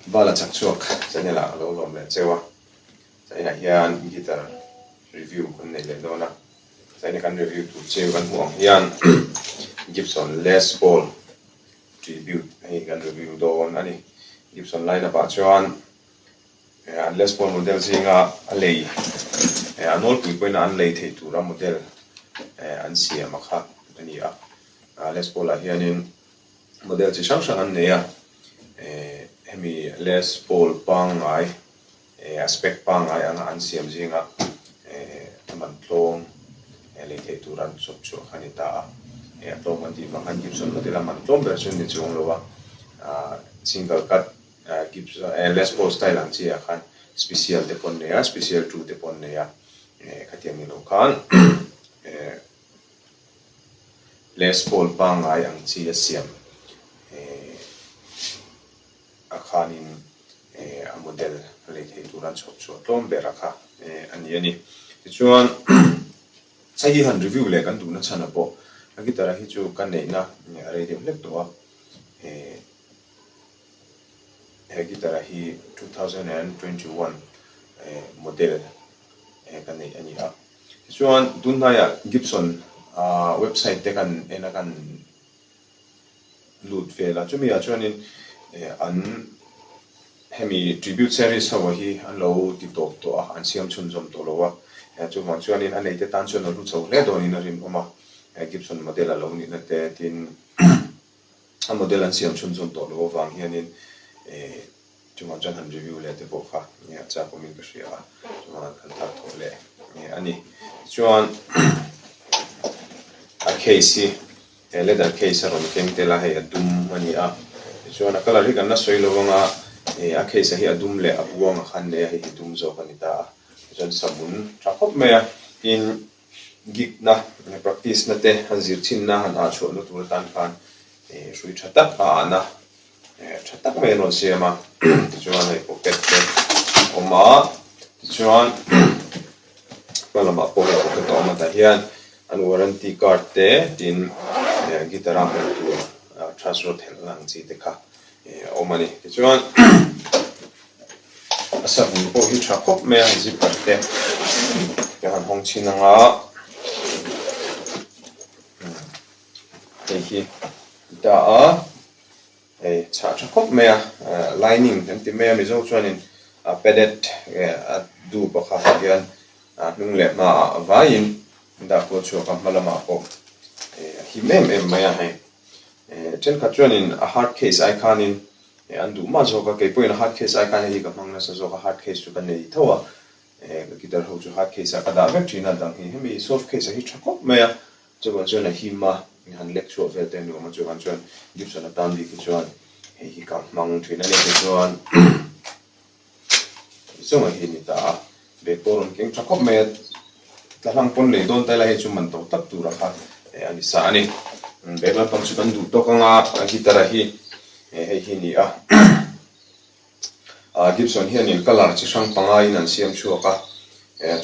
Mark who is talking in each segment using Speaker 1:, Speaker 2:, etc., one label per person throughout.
Speaker 1: Bala chak chhuak channel ah ka lo lawm leh cheu a, china hian guitar review kan nei leh dawn a, china kan review tur cheu kan hmuh ang hian Gibson Les Paul Tribute hei kan review dawn a ni. Gibson line up ah chuan an Les Paul model zinga a lei a nawlpui pawhin an lei theih tura model an siam a kha a ni a, Les Paul ah hianin Model chi hrang hrang an nei a, hemi Les Paul pangngai, a spec pangngai anga an siam zinga a man tlawm lei theih tur an chawp chhuah kha a ni ta a. A tlawm kan tih vang khan Gibson model a man tlawm ber chu ni chuang lo a, single cut Gibson Les Paul style ang chi ah khan special te pawh an nei a, special two te pawh an nei a, khatiang ni lo khan Les Paul pangngai ang chi a siam a khanin a model lei thei tur an chhawp chhuah tlawm ber a kha a ni a ni. Tichuan hei hi han review leh kan duhna chhan a pawh a guitar a hi chu ka neihna a rei deuh hlek tawh a, he guitar a hi 2021 model ka neih a ni a. Tichuan, tunhnaiah Gibson website te kan en a kan lut vel a, chumi ah chuanin an hemi tribute series ho hi an lo ti tawp tawh a, an siam chhunzawm tawh lo a, chuvang chuanin a neite tan chuan a hlu chho hle dawnin a rinawm a, Gibson model a lo nihna te tin a model an siam chhunzawm tawh loh avang hianin Chuvang chuan han review leh te pawh kha nge a chak awmin ka hria a, chuan kan thar thawh leh nge a ni. Tichuan a case hi he leather case a rawn keng tel a, hei a dum a ni a, tichuan a colour hi kan la sawi lo anga a case hi a dum leh a buang a khan nei a, hei hi dum zawk a ni ta a, tichuan sabun tha khawp mai a, tin gig na practice na te han zir chhin na han ah chhuah na tur atan khan hrui tha tak a ah na Tha tak mai an rawn siam a, tichuan hei pocket te a awm a, tichuan hma lamah pawh hei pocket a awm a tah hian an warranty card te tin guitar a hman tur truss rod helh na ang chi te kha a awm a ni. Tichuan a savun pawh hi tha khawp mai a, zipper te ka han hawng chhin ang a. Hei hi ta a hei chhah tha khawp mai a lining kan ti mai a mizo chuanin a padded a dup a kha ah hian a hnung leh hmaah a vaiin an dah kual chhuak a hma lamah pawh a him em em mai a hei thenkhat chuanin a hard case ai khanin an duh mah zawk a keipawhin a hard case ai khan hei hi ka hmang nasa zawk a hard case chu ka nei tho a ka guitar ho chu hard case ah ka dah vek thin a dang hi hemi soft case ah hi tha khawp mai a. Chuvang chuan a him a, in han lek chhuah vel te a nuam a, chuvang chuan Gibson atan bik hi chuan hei hi ka hmang thin a ni tichuan zawng a hi a ni ta a, bag pawh a rawn keng tha khawp mai a, tla hlang pawn lei dawn ta ila hei chu man to tak tur a kha a ni sa a ni. Bag lampang chu kan duh tawk ang a, a guitar a hi hei hi a ni a. Gibson hianin colour chi hrang pangaiin an siam chhuak a,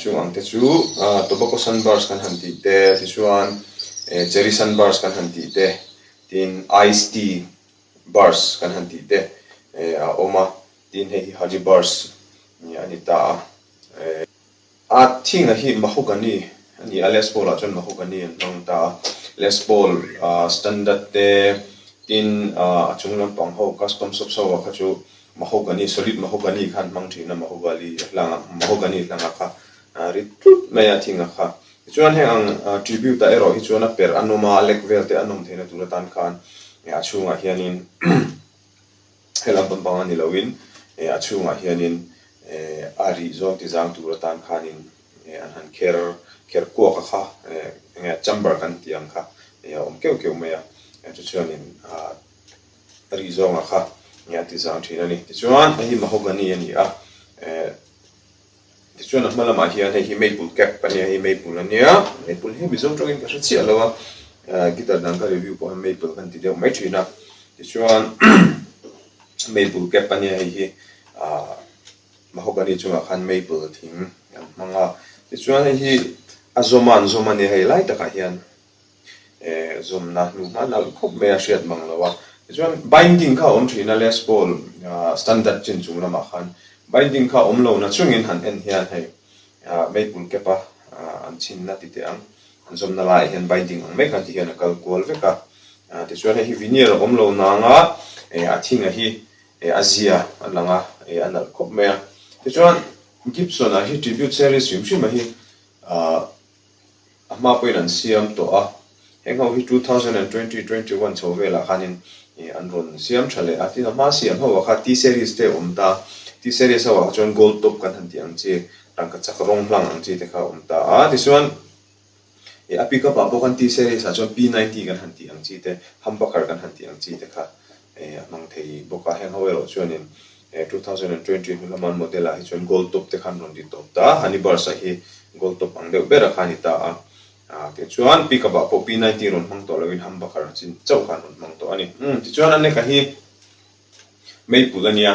Speaker 1: chung ang te chu tobacco sunburst kan han tih te, tichuan cherry sunburst kan han tih te, tin ice tea burst kan han tih te a awm a, tin hei hi honey burst a ni ta a. A thinga hi mahogany a ni a, Les Paul ah chuan mahogany an hmang ta a, Les Paul standard te tin a chung lampang ho custom shops ho ah kha chu mahogany solid mahogany kha an hmang thin a, mahogali hlang a mahogany hlang a kha rit tlut mai a thinga kha. Tichuan heng ang tribute ah erawh hi chuan a perh a nawm a, a lek vel te a nawm theihna tur atan khan a chhungah hianin He lam pampang a ni loin a chhungah hianin a rih zawng ti zang tur atan khanin an han kher kher kuak a kha enge chamber kan tih ang kha a awm keuh keuh mai a, chu chuanin a rih zawnga kha a ti zang thin a ni. Tichuan hei hi mahogany a ni a. Tichuan a hma lamah hian hei hi maple cap a nia, hei maple a nia, maple hi Mizo tawngin ka hre chiah lo a, guitar dang ka review pawh hian maple kan ti deuh mai thin a, tichuan maple cap a nia hei hi ah mahogany chungah khan maple thing an hmang a, tichuan hei hi a zawm a an zawm a nia hei lai takah hian. Zawmna hnu hma nalh khawp mai a hriat mang lo a. Tichuan binding kha a awm thin a Les Paul standard chin chung lamah khan binding kha awm lo na chungin han en hian hei maple cap a an chhinna ti teh ang an zawmna laiah hian binding ang mai khan ti hian a kal kual vek a. Tichuan hei hi veneer a awm lo nanga a thinga hi a zia a lang a, a nalh khawp mai a. Tichuan Gibson-a hi tribute series hrim hrim a hi A hma pawhin an siam tawh a, heng ho hi 2020, 21 chho velah khanin an rawn siam tha leh a, tin a hma siam ho ah kha T-series te a awm ta, T-series ho ah kha chuan gold top kan han tih ang chi, rangkachak rawng hlang ang chi te kha a awm ta a, tichuan a pick up ah pawh khan T-series ah chuan P90 kan han tih ang chi te, humbucker kan han tih ang chi te kha a hmang thei bawk a, heng ho erawh chuanin 2020 hnu lama an model ah hi chuan gold top te khan rawn ti tawp ta, Honey Burst ah hi gold top ang deuh ber a kha a ni ta a, tichuan pickup ah pawh P90 rawn hmang tawh loin humbucker chin chauh khan rawn hmang tawh a ni. Tichuan a neck ah hi maple a nia,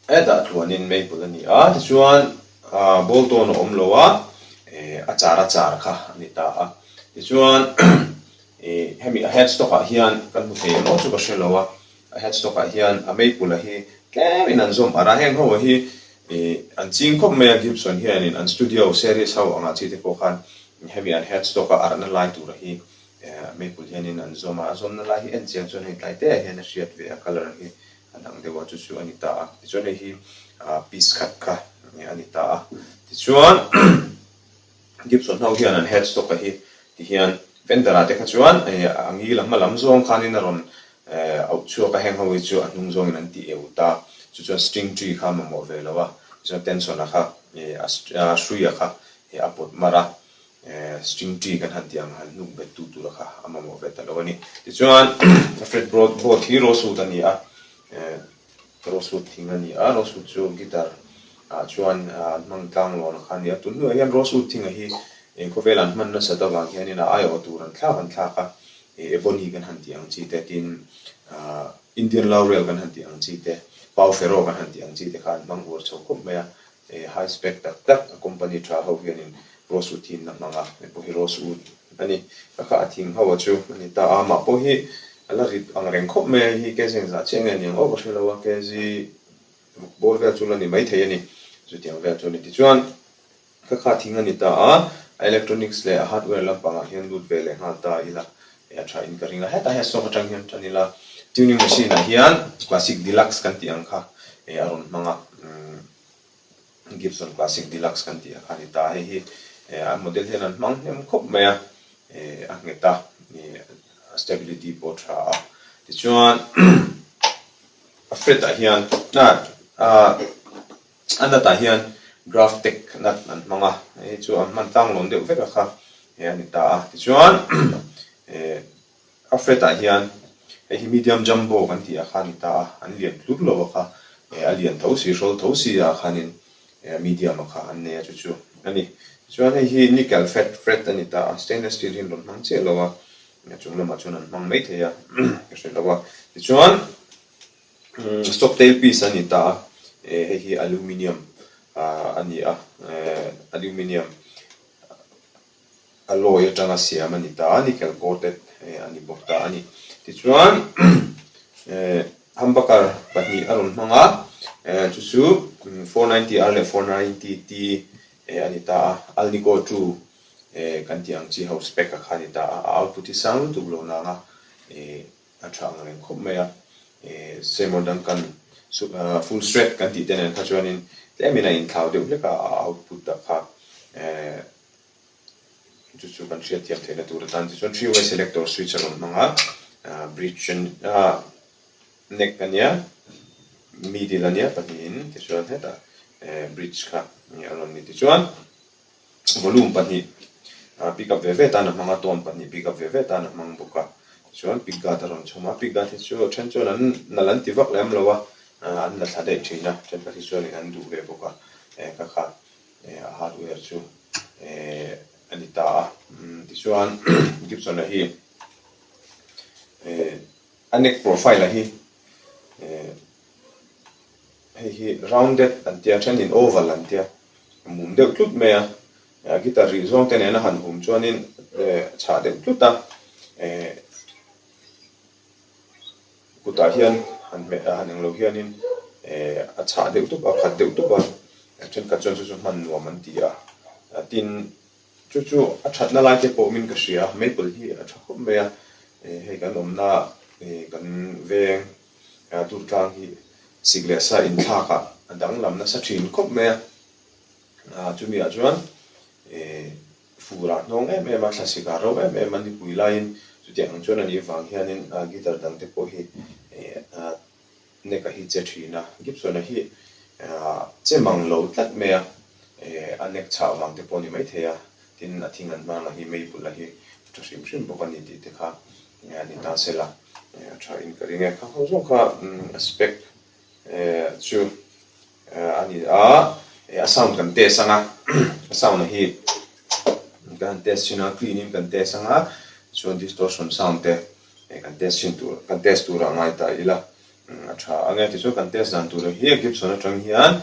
Speaker 1: hetah tluanin maple a ni a, tichuan bolt on a awm lo a, a char a char kha a ni ta a, tichuan Ih, hemi a headstock ah hian kan hmu thei emaw chu ka hre lo a, a headstock ah hian a maple-a hi tlemin an zawm arh a, heng ho hi ih an ching khawp mai a, Gibson hianin an studio series ho angah chi te pawh khan hemi an headstock a arhna lai tura hi maple hianin an zawm a, a zawmna lai hi en chiang chuan hei tlai te ah hian a hriat ve a, colour hi a dang deuh a, chu chu a ni ta a, tichuan hei hi piece khat kha a ni ta a, tichuan. Gibson ho hian an headstock a hi ti hian Fender ah te kha chuan a ngil a hma lam zawng khanin a rawn auh chhuak a, heng ho hi chu a hnung zawngin an ti eu ta, chu chuan string tree kha a mamawh ve lo a, tichuan tension a kha a hrui a kha a pawt mar a, string tree kan han tih ang han hnuk bet tu tur a kha a mamawh ve ta lo a ni. Tichuan a fretboard board hi rosewood a ni a. Rosewood thing a ni a, rosewood chu guitar ah chuan an hmang tlang lawn kha a ni a, tun hnuaiah hian rosewood thing a hi khawvel an hman nasat avang hianin a aiawh tur an thlak an thlak a, ebony kan han tih ang chi te tin Indian laurel kan han tih ang chi te, pau ferro kan han tih ang chi te kha an hmang uar chho khawp mai a, high spec tak tak a company tha ho hianin rosewood hi an la hmang a, hei pawh hi rosewood a ni, ka kha a thing ho a chu a ni ta a, amah pawh hi a la rit ang reng khawp mai a, hei hi kg engzah chiah nge a ni ang aw ka hre lo a, kg ruk bawr vel chu la ni maithei a ni, chutiang vel chu a ni. Tichuan ka kha thing a ni ta a, a electronics leh a hardware lampangah hian lut ve leh nghal ta ila a tha in ka ring a, hetah hian stock atang hian tan ila tuning machine ah hian classic deluxe kan tih ang kha a rawn hmang a. Gibson Classic Deluxe kan tih a kha a ni ta. Hei hi an model hian an hmang hnem khawp mai a, a nghet a, a stability pawh a tha a. Tichuan a fret ah hian a nut ah hian Graphtec nut an hmang a, hei chu an hman tlang lawn deuh vek a kha a ni ta a. Tichuan A fret ah hian hei hi medium jumbo kan tih ah khan ni ta a, an lian tlur lo a kha, a lian tho si hrawl tho si ah khanin medium a kha an nei a chu chu a ni. Tichuan hei hi nickel fret fret a ni ta a, stainless steel hi an rawn hmang chiah lo a, a chung lamah chuan an hmang maithei a ka hre lo a. Tichuan stop tail piece a ni ta a, hei hi aluminium a ni a, aluminium. Alloy atanga siam a ni ta a, nickel coated a ni bawk ta a ni. Tichuan humbucker pahnih a rawn hmang a, chu chu 490R leh 490T a ni ta a, Alnico 2 kan tih ang chi ho spec a kha a ni ta a, a output hi sang lutuk lo nang a, a tha ang reng khawp mai a, Seymour Duncan full strat kan tih te nen kha chuanin tlemin a inthlau deuh hlek a, a output ah kha. Chu chu kan hriatthiam theihna tur atan te chuan three way selector switch a rawn hmang a, bridge a neck a nia, middle a nia pahnihin tichuan hetah bridge kha a rawn ni. Tichuan volume pahnih pick up ve ve tan a hmang a, tone pahnih pick up ve ve tan a hmang bawk a, tichuan pick guard a rawn chhawm a, pick guard hi chu a then chuan an nalh an ti vak lem lo a, an la thla daih thin a, thenkhat hi chuanin an duh ve bawk a, ka kha. a hardware chu a ni ta a. Tichuan Gibson-a hi a neck profile-a hi hei hi rounded an tia, thenin oval an tia, a mum deuh tlut mai a, a guitar rih zawng te nena han hum chuanin a chhah deuh tlut a. Kutah hian han hmeh han englo hianin a chhah deuh tup a, a khat deuh tup a, thenkhat chuan chu chu hman nuam an ti a, tin chu chu a thatna lai te pawh awmin ka hria, maple hi a tha khawp mai a, hei kan awmna kan veng Durtlang hi sik leh sa inthlak ah a danglam nasa thin khawp mai a, chumi ah chuan Fur ah hnawng em em a, thlasik ah ro em em a nipui laiin chutiang ang chuan a nih vang hianin guitar dang te pawh hi neck a hi che thin a, Gibson a hi che mang lo tlat mai a, a neck chhah vang te pawh a ni maithei a, tin a thing an hmang a hi maple a hi tha hrim hrim bawk a ni tih te kha ni ta se la a tha in ka ring e. Kha ho zawng kha a spec chu a ni a, a sound kan test ang a, a sound a hi kan han test thin a, clean in kan test ang a, chuan distortion sound te kan test thin tur kan test tur ah ngai ta ila a tha ang e. Tichuan kan test dan tur hi Gibson atang hian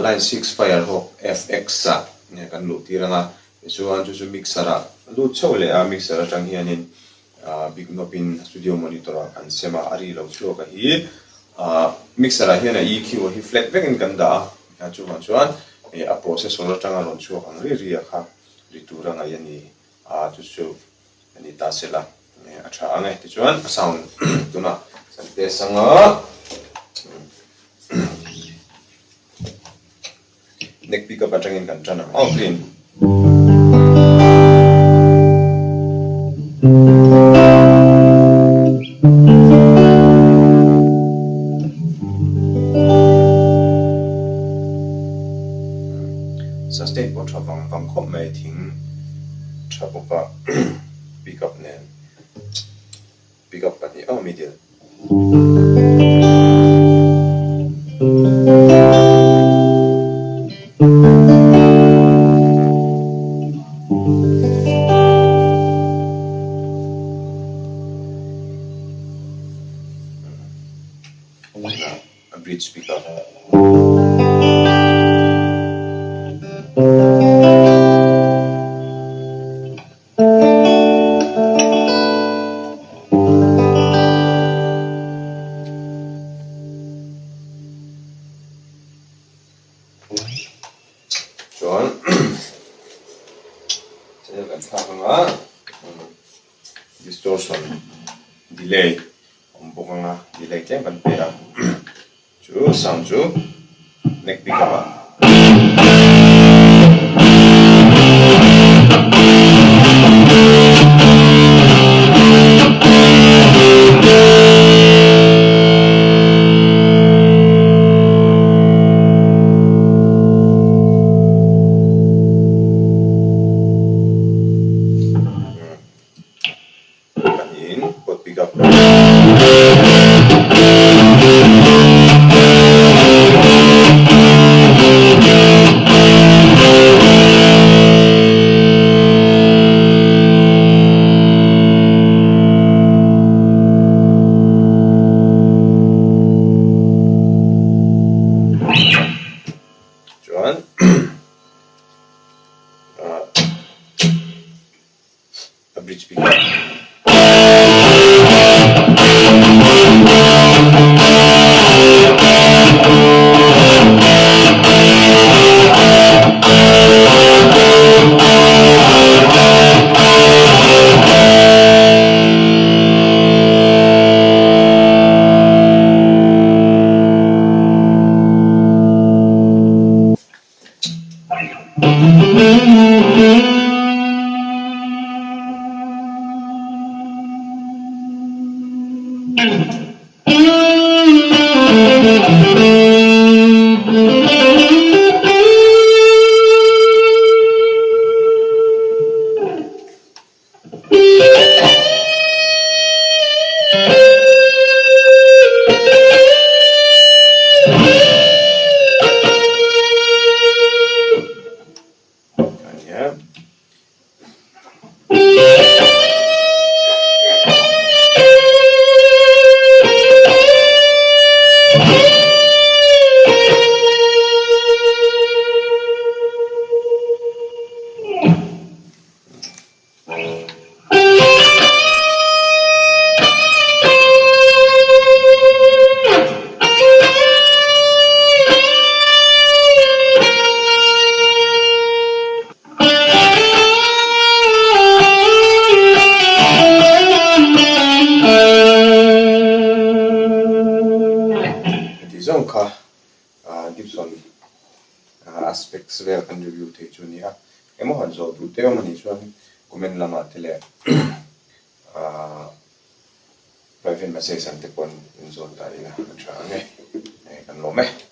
Speaker 1: line 6 Firehawk FX ah kan luh tir ang a, tichuan chu chu mixer ah lut chho leh a, mixer atang hianin Big knob in studio monitor ah kan sem a, a ri lo chhuak a hi mixer ah hian a EQ a hi flat vek in kan dah a, chuvang chuan a processor atanga rawn chhuak ang ri ri a kha ri tur a ngaih a ni a, chu chu a ni ta se la a tha ang e. Tichuan a sound tunah kan test ang a. Neck pickup atangin kan tan ang aw clean. Sustain pawh tha vang vang khawp mai thing tha bawk a pickup nen. Pickup pahnih aw middle. A bridge pickup. Chuan channel kan thlak anga distortion delay awm bawk anga delay tlem kan pe a. Chu sound chu neck pick up ah. Pahnihin pot pick up. Chuan A bridge pick up. Gibson Aspects vel kan review thei chu a ni a. Emaw han zawh duh te awm a nih chuan comment lamah te leh private message ang te pawhin in zawt ta ila a tha ang e. Kan lawm e.